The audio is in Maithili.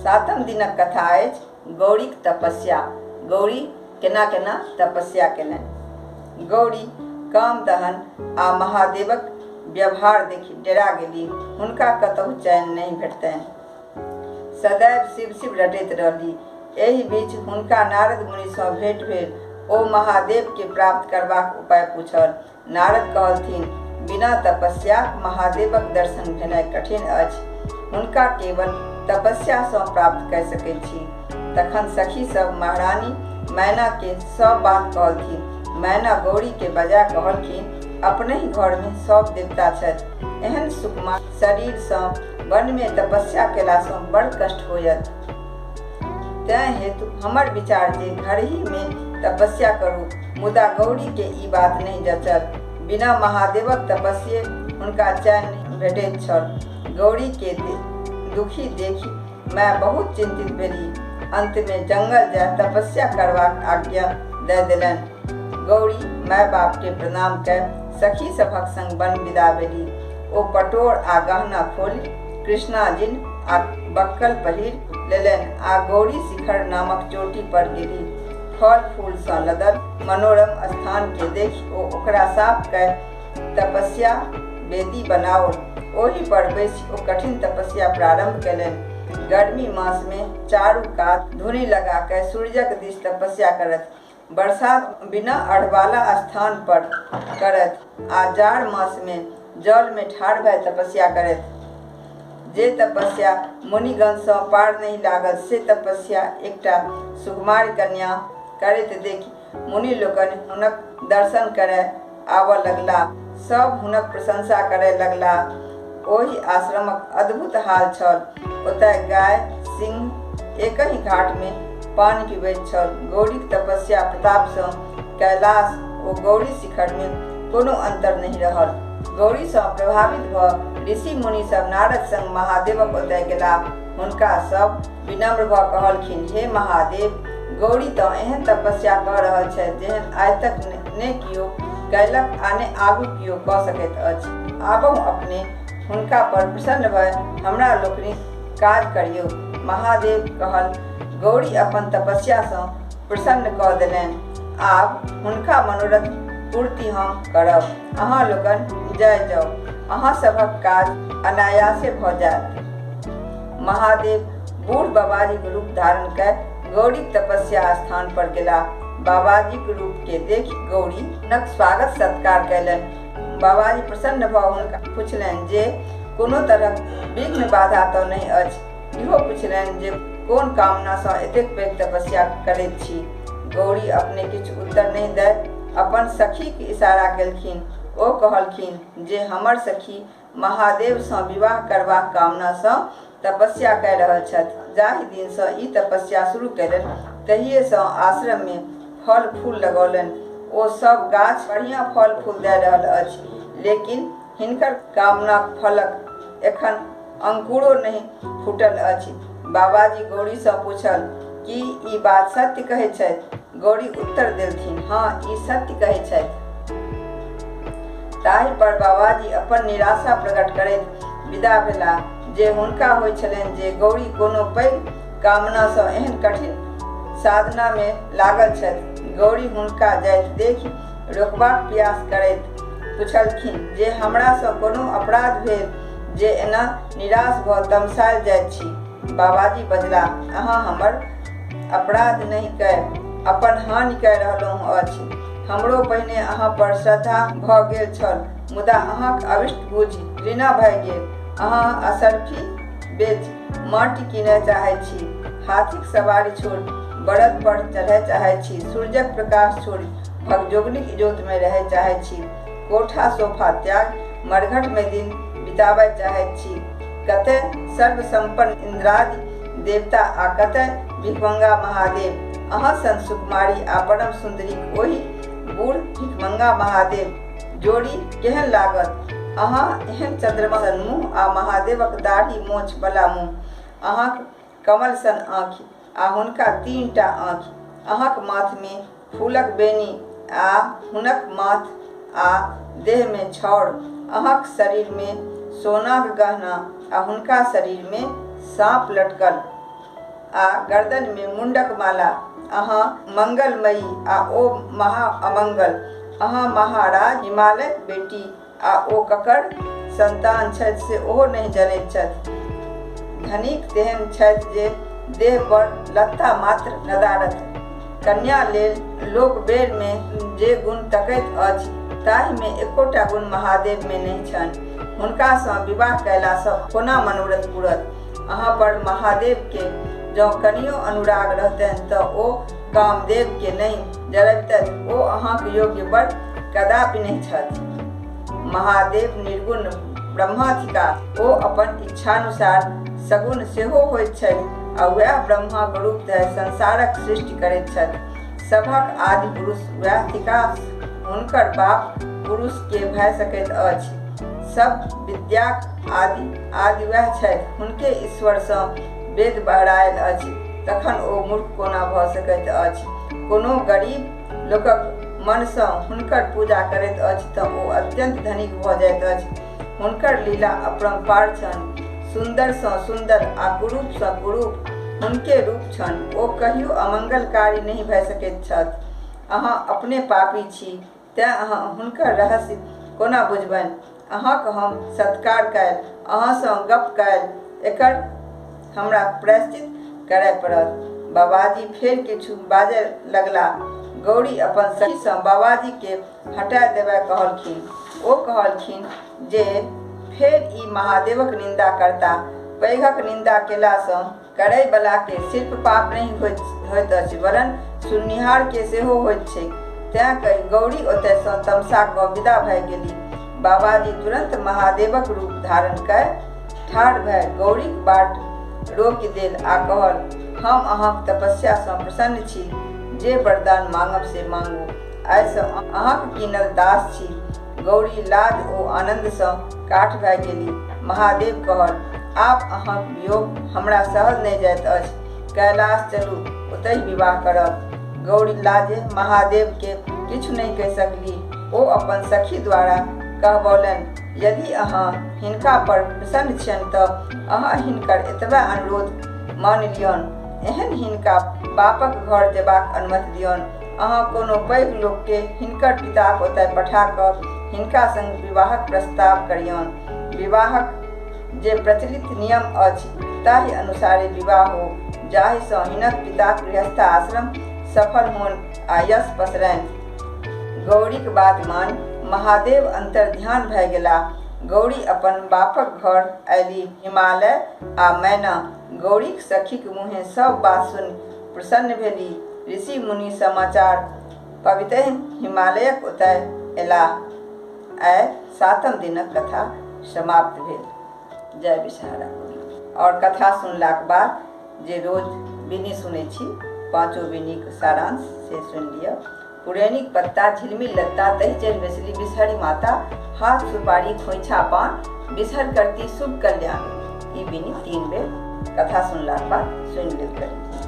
सातम दिनक कथा अछि गौरीक तपस्या। गौरी केना केना तपस्या केलनि। गौरी काम दहन आ महादेवक व्यवहार देखि डेरा गेली। हुनका कतहु चैन नहि भेटतनि। सदैव शिव शिव रटैत रहली। एहि बीच हुनका नारद मुनिसँ भेंट भेल। ओ महादेव के प्राप्त करबाक उपाय पूछल। नारद कहलथिन, बिना तपस्याक महादेवक दर्शन भेनाइ कठिन अछि। हुनका केवल तपस्यासँ प्राप्त कय सकैत छी। तखन सखी सब महारानी मैना के सब बात कहलथिन। मैना गौरी के बजा कहलखिन, अपनहि घर में सब देवता छथि। एहन सुकुमार शरीरसँ वन में तपस्या केलासँ बड़ कष्ट होयत। तैं हेतु हमर विचार जे घरही में तपस्या करू। मुदा गौरी के ई बात नहि जचल। बिना महादेवक तपस्ये हुनका चैन नहि भेटैत छल। गौरी के दुखी देखि माय बहुत चिंतित भेली। अंत में जंगल जाय तपस्या करबाक आज्ञा दय देलनि। गौरी माय बाप के प्रणाम कय सखी सभक संग वन विदा भेली। ओ पटोर आ गहना खोलि कृष्णाजिन आ बक्कल पहिर लेलनि आ गौरी शिखर नामक चोटी पर गेली। फल फूल सँ लदल मनोरम स्थान के देखि ओ ओकरा साफ कय तपस्या वेदी बनाओल। ओहि पर बैसि ओ कठिन तपस्या प्रारंभ कयलनि। गर्मी मास में चारू कात धुनी लगा कय सूर्यक दिस तपस्या करथि। बरसात बिना अढ़वाला स्थान पर करथि आ जाड़ मास में जल में ठाढ़ भए तपस्या करथि। जे तपस्या मुनिगणसँ पार नहि लागल से तपस्या एकटा सुकुमार कन्या करैत देखि मुनि लोकनि हुनक दर्शन करय आबऽ लगलाह। सब हुनक प्रशंसा करय लगलाह। ओहि आश्रमक अद्भुत हाल छल। ओतय गाय सिंह एकहि घाट में पानि पीबैत छल। गौरीक तपस्या प्रतापसँ कैलाश ओ गौरी शिखर में कोनो अंतर नहि रहल। गौरीसँ प्रभावित भऽ ऋषि मुनि सब नारद संग महादेवक ओतय गेलाह। हुनका सब विनम्र भऽ कहलखिन, हे महादेव, गौरी तऽ एहन तपस्या कऽ रहल छथि जेहन आइ तक ने कियो कयलक आ ने आगू कियो कऽ सकैत अछि। आबहु अपने हुनका पर प्रसन्न भए हमरा लोकनिक काज करियौ। महादेव कहल, गौरी अपन तपस्यासँ प्रसन्न कऽ देलनि। आब हुनका मनोरथ पूर्ति हम करब। अहाँ लोकनि जाय जाउ, अहाँ सभक काज अनायासे भऽ जायत। महादेव बूढ़ बाबाजीक रूप धारण कय गौरीक तपस्या स्थान पर गेलाह। बाबाजीक रूप के देखि गौरी हुनक स्वागत सत्कार कयलनि। बाबाजी प्रसन्न भऽ हुनका पुछलनि जे कोनो तरहक विघ्न बाधा तऽ नहि अछि। इहो पुछलनि जे कोन कामनासँ एतेक पैघ तपस्या करैत छी। गौरी अपने किछु उत्तर नहि दय अपन सखीक इशारा केलखिन। ओ कहलखिन जे हमर सखी महादेवसँ विवाह करबाक कामनासँ तपस्या कय रहल छथि। जाहि दिनसँ ई तपस्या शुरू कयलनि तहिएसँ आश्रम में फल फूल लगौलनि। ओ सब गाछ बढ़िया फल फूल दय रहल अछि, लेकिन हिनकर कामनाक फलक एखन अंकुरो नहि फूटल अछि। बाबाजी गौरीसँ पूछल, की ई बात सत्य कहै छथि? गौरी उत्तर देलथिन, हँ, ई सत्य कहै छथि। ताहि पर बाबाजी अपन निराशा प्रकट करैत विदा भेलाह जे हुनका होइ छलनि जे गौरी कोनो पैघ कामनासँ एहन कठिन साधना में लागल छथि। गौरी हुनका जाइत देखि रोकबाक प्रयास करैत पुछलखिन जे हमरासँ कोनो अपराध भेल जे एना निराश भऽ तमसायल जाइत छी? बाबाजी बजलाह, अहाँ हमर अपराध नहि कय अपन हानि कय रहलहुँ अछि। हमरो पहिने अहाँ पर श्रद्धा भऽ गेल छल, मुदा अहाँक अविष्ट बूझि घृणा भए गेल। अहाँ असर्फी बेच माटि कीनय चाहैत छी, हाथीक सवारी छोड़ि बड़द पर चढ़य चाहैत छी, सूर्यक प्रकाश छोड़ि भगजोगनीक इजोत में रहय चाहैत छी, कोठा सोफा त्याग मरघट में दिन बिताबय चाहैत छी। कतय सर्वसम्पन्न इन्द्रादि देवता आ कतय भिखमंगा महादेव। अहाँ सन सुकुमारी आ परम सुन्दरीक ओहि बूढ़ भिखमंगा महादेव जोड़ी केहन लागत? अहाँ एहन चंद्रमा सन मुँह आ महादेवक दाढ़ी मोछ बला मुँह, अहाँक कमल सन आँखि आ हुनका 3 टा आँखि, अहाँक माथ में फूलक बेनी आ हुनक माथ आ देह में छाउर, अहाँक शरीर में सोनाक गहना आ हुनका शरीर में साँप लटकल। आ गर्दनमे मुण्डक माला। अहाँ मंगलमयी आ ओ महा अमंगल। अहाँ महाराज हिमालयक बेटी आ ओ ककर संतान छथि से ओहो नहि जनैत छथि। धनिक तेहन छथि जे देह पर लत्ता मात्र नदारत। कन्या लेल लोक बेरमे जे गुण तकैत अछि ताहिमे एकोटा गुण महादेवमे नहि छनि। हुनकासँ विवाह कयलासँ कोना मनोरथ पूरत? अहाँ पर महादेवके जँ कनियो अनुराग रहतनि तऽ ओ कामदेवके नहि जरबितथि। ओ अहाँक योग्य वर कदापि नहि छथि। महादेव निर्गुण ब्रह्मा थिकाह। ओ अपन इच्छानुसार सगुण सेहो होइत छथि आ वएह ब्रह्माक रूप धरि संसारक सृष्टि करैत छथि। सभक आदि पुरुष वएह थिकाह। हुनकर बाप पुरुष के भए सकैत अछि? सब विद्याक आदि आदि वएह छथि। हुनके ईश्वरसँ वेद बहरायल अछि, तखन ओ मूर्ख कोना भऽ सकैत अछि? कोनो गरीब लोकक मनसँ हुनकर पूजा करैत अछि तँ ओ अत्यन्त धनिक भऽ जाइत अछि। हुनकर लीला अपरम्पार छनि। सुन्दरसँ सुन्दर आ कुरूपसँ कुरूप हुनके रूप छनि। ओ कहियो अमंगलकारी नहि भए सकैत छथि। अहाँ अपने पापी छी, तेँ अहाँ हुनकर रहस्य कोना बुझबनि? अहाँक हम सत्कार कयल, अहाँसँ गप्प कयल, एकर हमरा प्रायश्चित करय पड़त। बाबाजी फेर किछु बाजय लगलाह। गौरी अपन सखीसँ बाबाजीकेँ हटा देबय कहलखिन। ओ कहलखिन जे फेर ई महादेवक निन्दा करताह। पैघक निन्दा केलासँ करयवलाकेँ सिर्फ पाप नहि होइत अछि वरन् सुननिहारकेँ सेहो होइत छैक। तेँ कहि गौरी ओतयसँ तमसा कऽ विदा भए गेली। बाबाजी तुरन्त महादेवक रूप धारण कए ठाढ़ भए गौरीक बाट रोकि देल आ कहल, हम अहाँक तपस्यासँ प्रसन्न छी। जे वरदान माँगब से माँगू। आइसँ अहाँक कीनल दास छी। गौरी लाज ओ आनन्दसँ काठ भए गेली। महादेव कहल, आब अहाँक वियोग हमरा सहल नहि जाइत अछि। कैलाश चलू, ओतहि विवाह करब। गौरी लाजे महादेवकेँ किछु नहि कहि सकली। ओ अपन सखी द्वारा कहबौलनि, यदि अहाँ हिनका पर प्रसन्न छियनि तऽ अहाँ हिनकर एतबे अनुरोध मानि लियौन। एहन हिनका बापक घर जेबाक अनुमति दियौन। अहाँ कोनो पैघ लोककेँ हिनकर पिताक ओतय पठा कऽ हिनका संग विवाहक प्रस्ताव करियौन। विवाहक जे प्रचलित नियम अछि ताहि अनुसारे विवाह हो, जाहिसँ हिनक पिताक गृहस्थाश्रम सफल होनि आ यश पसरनि। गौरीक बात मानि महादेव अन्तर्ध्यान भए गेलाह। गौरी अपन बापक घर अयली। हिमालय आ मैना गौरीक सखीक मुँहे सब बात सुनि प्रसन्न भेली। ऋषि मुनि समाचार पबितहि हिमालयक ओतय अयलाह। आइ सातम दिनक कथा समाप्त भेल। जय विषहारा। और कथा सुनलाक बाद जे रोज बिनी सुनै छी, पाँचो बिनीक सारांश से सुनि लिअ। पुरैनिक पत्ता झिलमिल लत्ता, तहि चढ़ि बैसली विषहरी माता, हाथ सुपारी खोइछा पान, विषहर करती शुभ कल्याण। ई बिनी 3 बेर कथा सुनलाक बाद सुनि लेल करी।